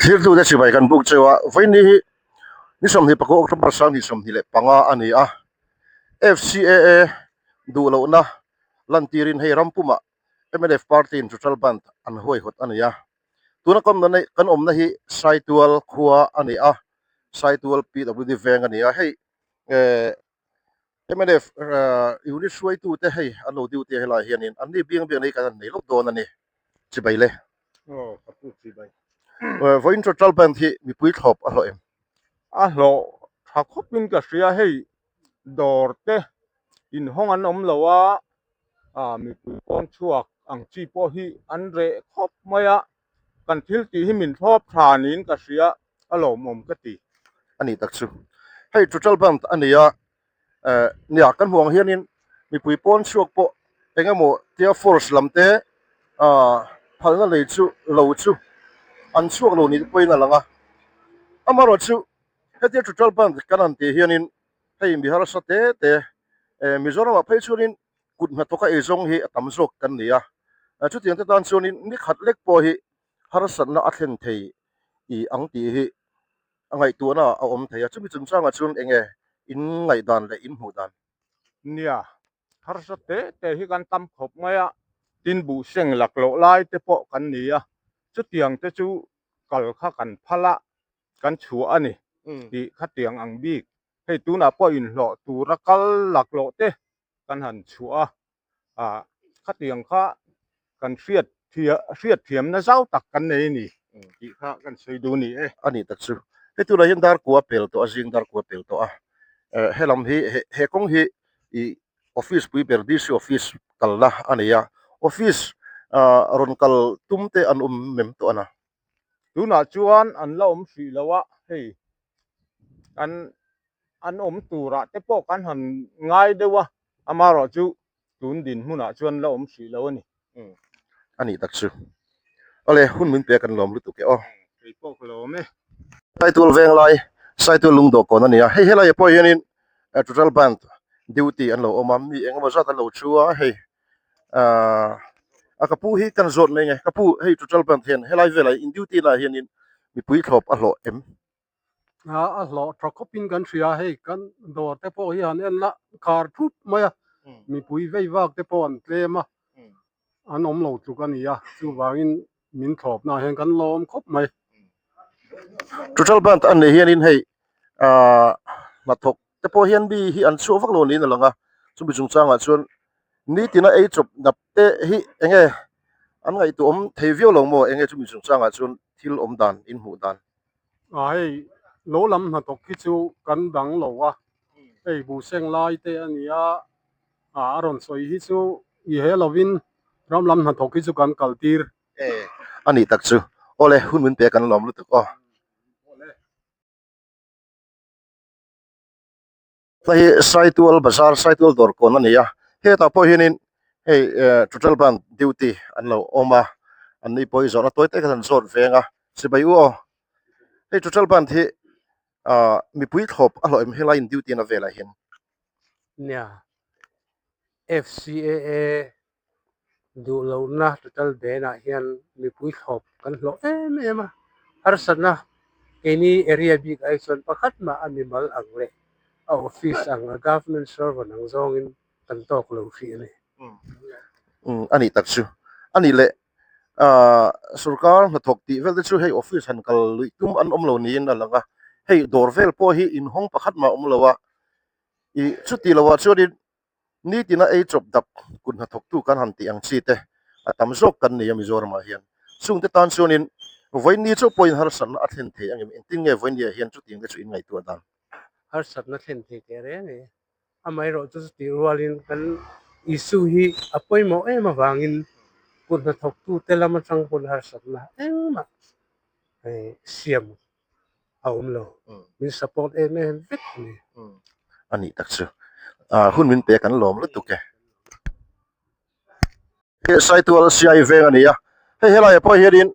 Thirtute chibai kan buk cheu a, vawiin hi ni 24 October 2025 a ni a, FCAA duh lohna lantirin hei ram pumah mnf party in total bandh an huaihawt a ni a, tuna kan awmna hi Saitual khua a ni a, Saitual PWD veng a ni a, hei eh mnf unit hruaitute hei an lo duty a helaiah hianin an ni biang biang nei kan han nei lawk dawn a ni chibai le. Aw ka pu chibai. Vawiin total bandh hi mipui thlawp a hlawh em? A hlawh tha khawpin ka hria hei dawr te inhawng an awm lo a, ah mipui pawn chhuak ang chi pawh hi an reh khawp mai a, kan thil tih hi min thlawp tha niin ka hria a lawmawm ka ti. A nih tak chu. Hei total bandh a ni a, eh nia kan hmuh ang hianin mipui pawn chhuak pawh eng emaw tia force lam te ah phalna lei chu lo chu an chhuak lo nih pawhin a lang a, amaherawhchu hetia total bandh kan han tih hianin hei mi harsa te te eh Mizoramah phei chuanin kut hnathawka eizawng hi a tam zawk kan ni a, chutiang te tan chuanin ni khat lek pawh hi harsatna a thlen thei ih ang tih hi a ngaihtuahna a awm thei a, chumi chungchangah chuan eng nge in ngaihdan leh in hmuh dan? Nia, harsa te te hi kan tam khawp mai a, tin buh seng laklawh lai te pawh kan ni a, chutiang te chu kal kha kan phal a, kan chhuah a ni tih khatiang ang bik. Hei tunah pawh inhlawh tura kal laklawh te kan han chhuah a, ah khatiang kha kan hriat hriat thiamna zau tak kan nei a ni tih kha kan sawi duh a ni e. A nih tak chu. Hei tunah hian dar kua pel tawh a, zing dar kua pel tawh a. Eh helam hi he kawng hi ih office pui ber DC office kalna a nei a, office ah rawn kal tum te an awm mem tawh a na. Tunah chuan an la awm hrih lo a, hei an an awm turah te pawh kan han ngai deuh a, amaherawh chu tun dinhmunah chuan la awm hrih lo a ni. A nih tak chu. Awle hun min pe kan lawm lutuk e aw. Kei pawh ka lawm e. Saitual veng lai, Saitual lungdawh kawn a ni a, hei helaiah pawh hianin total bandh duty an lo awm a, mi engemaw zat an lo thu a, hei Ahh a ka pu hi kan zawt mai nge ka pu hei total bandh hian helai velah in duty lah hianin mipui thlawp a hlawh em? A a hlawh tha khawpin kan hria a hei kan dawr te pawh hi han en la khar thup mai a mipui vei vak te pawh an tlem a an awm lo tluk a ni a chuvangin min thlawpna ah hian kan lawm khawp mai. Total bandh an nih hianin hei ahh hnathawk te pawh hian mi hi an chhuah vak lo niin a lang a chumi chungchangah chuan nitina ei chawp nap te hi eng nge an ngaihtuah awm thei viau lo maw eng nge chumi chungchangah chuan thil awm dan in hmuh dan. A hei lo lam hnathawk hi chu kan dang lo a hei buhseng lai te a ni a a rawn sawi hi chu i he lovin ram lam hnathawk hi chu kan kal tir. E a nih tak chu awle hun min pe kan lawm lutuk aw. Hei hi Saitual bazar Saitual dawr kawn a ni a hetah pawh hianin hei eh total bandh duty an lo awm a an ni pawh hi zawhna tawi tak an zawt veng a sipai u aw hei total bandh hi ah mipui thlawp a hlawh em helai in duty na velah hian. Nia F_C_A_A Duh lohna total ban ah hian mipui thlawp kan hlawh em em a, harsatna keini area bik ai chuan pakhat mah a mimal ang leh a office ang a government servant ang zawngin kan tawk lo hrih a ni. Umm a nih tak chu a nih leh ahh sorkar hnathawk tih vel te chu hei office han kal luih tum an awm lo niin a lang a, hei dawr vel pawh hi inhawng pakhat mah a awm lo a, ih chuti loh ah chuanin Nitina ei chawp dap kut hnathawktu kan han tih ang chi te a tam zawk kan nei a Mizoramah hian. Chungte tan chuanin vawiinni chauh pawhin harsatna a thlen thei angem? Engtin nge vawiinniah hian chutiang te chu in ngaihtuah dan? Harsatna thlen thei teh reng e. Amaherawh chu chutih rualin kan issue hi a pawimawh em avangin kut hnathawktute lam atang pawn harsatna engmah siam a awm lo min support em em vek a ni. A nih tak chu hun min pe kan lawm lutuk e. Hei Saitual Siai veng a ni a, hei helaiah pawh hianin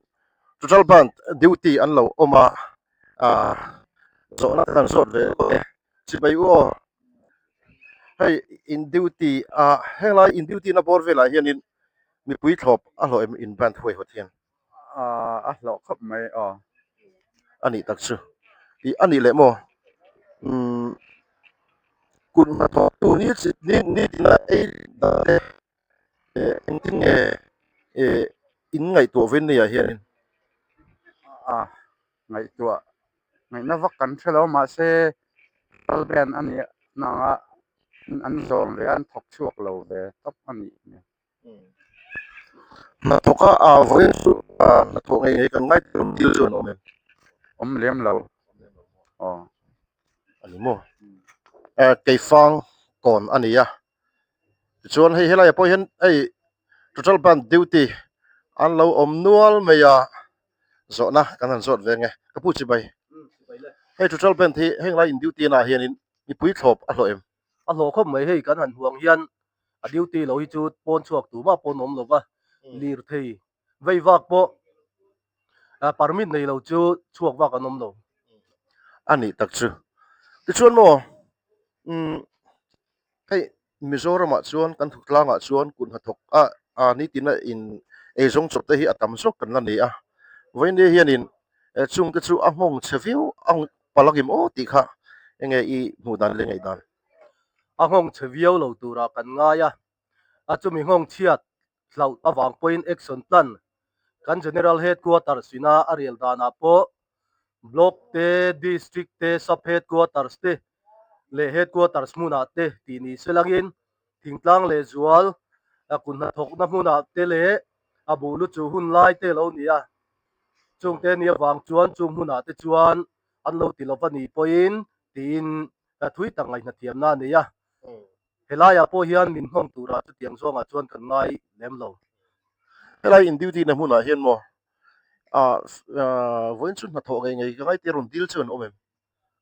total bandh duty an lo awm a, zawhna te kan zawt ve bawk e, chibai u aw. Hei in duty ah henglai in duty na bawr velah hianin mipui thlawp a hlawh em in band huaihawt hian? Aaa a hlawh khawp mai aw. A nih tak chu. Ih a nih leh maw? Umm kut hnathawktu ni ni ni tina ei dan te eh engtin nge eh in ngaihtuah ve nia hianin? A ngaihtuah ngaihna vak kan hre lo mahse kal band a nih na anga an zawm ve a an thawk chhuak lo ve tawp a nih hmel. Hnathawk a ah vawiin chu hnathawh ngei ngei kan ngai tur thil chu an awm em? Awm lem lo. Aw. A ni maw? Keifang kawn a ni a. Tichuan hei helaiah pawh hian hei total band duty an lo awm nual mai a, zawhna kan han zawt ve ang e. Ka pu chibai. Hei total band hi heng lai in duty naah hianin mipui thlawp a hlawh em? A hlawh khawp mai hei kan han huang hian a duty lo hi chu pawn chhuak tur mah pawn awm lo va, lirthei vei vak pawh permit nei lo chu chhuak vak an awm lo. A nih tak chu. Tichuan maw umm hei Mizoramah chuan kan thawktlangah chuan kut hnathawk a a nitina in eizawng chawp te hi a tam zawk kan la ni a. Vawiin hianin chungte chu a nghawng chhe viau ang Palak im aw tih kha enge i hmuh dan leh ngaih dan? A nghawng chhe viau lo turah kan ngai a, a chumi nghawng chhiat hlauh avang pawhin action plan kan General Headquarters ina a rel danah pawh Block te, District te, Sub Headquarters te leh Headquarters hmunah te tih ni se langin thingtlang leh zual kut hnathawkna hmunah te leh a buh lu chu hun lai te lo ni a. Chungte ni avang chuan chung hmunah te chuan an lo ti lova ni pawhin tiin thui tak ngaihhnathiamna a nei a. Helaiah pawh hian min hmang turah chutiang zawngah chuan kan ngai lem lo. Helai in duty na hmunah hian maw ah vawiin chu hnathawh ngei ngei ka ngaihtir rawn dil chu an awm em?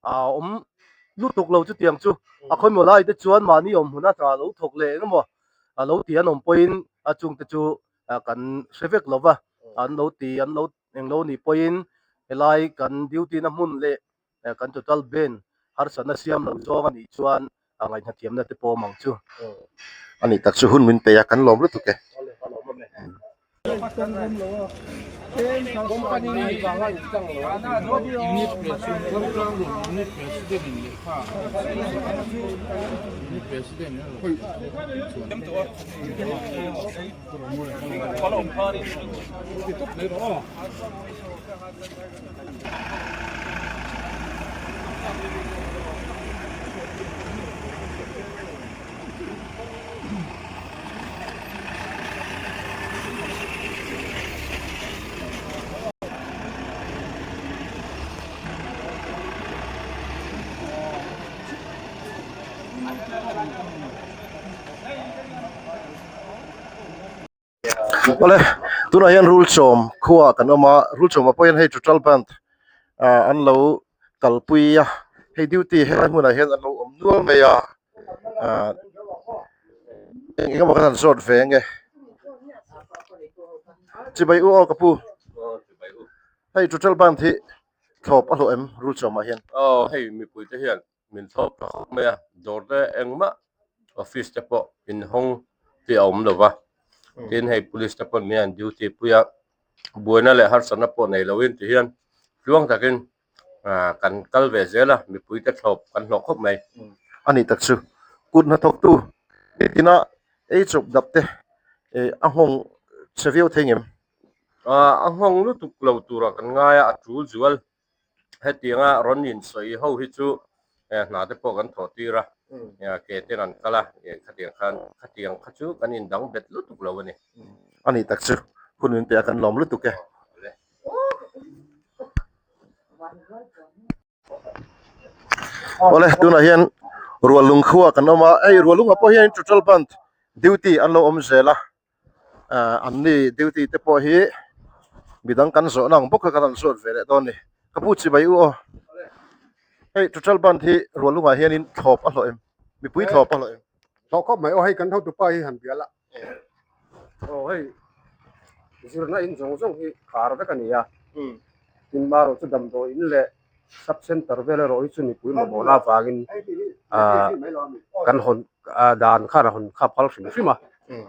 A awm lutuk lo chutiang chu a khawimaw lai te chuan mahni awm hmun a hna lo thawk leh eng emaw a lo ti an awm pawhin a chungte chu kan hre vek lo va, an lo ti an lo eng lo nih pawhin helai kan duty na hmun leh kan total band harsatna siam lo zawng a nih chuan a ngaihhnathiamna te pawh awm ang chu. A nih tak chu hun min pe a, kan lawm lutuk e. Awle tunah hian rul chawm khua kan awm a rul chawmah pawh hian hei total band ah an lo kalpui a hei duty helai hmunah hian an lo awm nual mai a ah eng emaw khan an zawt ve ang e chibai u aw ka pu hei total band hi thlawp a hlawh em rul chawmah hian. Aw hei mipui te hian min thlawp ta khawp mai a, dawr te engmah office te pawh inhawng tih a awm lo va, tin hei police te pawh nia an duty pui a, buaina leh harsatna pawh nei loin ti hian tluang takin ah kan kal ve zel a, mipui te thlawp kan hlawh khawp mai. A nih tak chu kut hnathawktu tina ei chawp dap te eh a nghawng chhe viau thei ngem? Ah a nghawng lutuk lo turah kan ngai a, a tul zual Hetianga rawn insawi ho hi chu hna te pawh kan thawh tir a, ke ten an kal a, khatiang khan khatiang kha chu kan indang bet lutuk lo a ni. A nih tak chu hun min pe a kan lawm lutuk e. Awle tunah hian rualung khua kan awm a, hei rualungah pawh hian total band duty an lo awm zel a. ah an ni duty te pawh hi midang kan zawhna ang bawk kha kan han zawt ve leh dawn a ni ka pu chibai u aw hei total band hi rual lungah hianin thlawp a hlawh em mipui thlawp a hlawh em hlawh khawp mai aw hei kan hotupa hi han bial a aw hei zirna in zawng zawng hi khar vek a ni a tin marawh chu damdawi in leh. Sub center vel erawh hi chu mipui mamawhna avangin ah kan hawn ah dan khan a hawn kha phal hrim hrim a.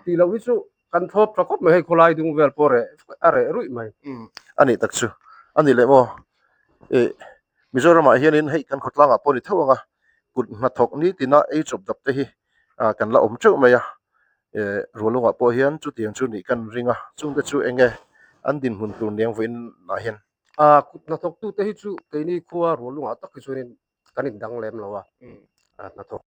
Tih loh hi chu kan thlawp tha khawp mai hei khawlai dung vel pawh reh a reh ruih mai. A nih tak chu a ni leh maw? Ih Mizoramah hianin hei kan khawtlangah pawh a ni tho ang a, kut hnathawk nitina ei chawp dap te hi ah kan la awm teuh mai a. Eh Rualungah pawh hian chutiang chu nih kan ring a, chungte chu eng nge an dinhmun tur niang vawiin ah hian? Ah kut hnathawktute hi chu keini khua Rualungah tak hi chuanin kan indang lem lo a, hnathawk.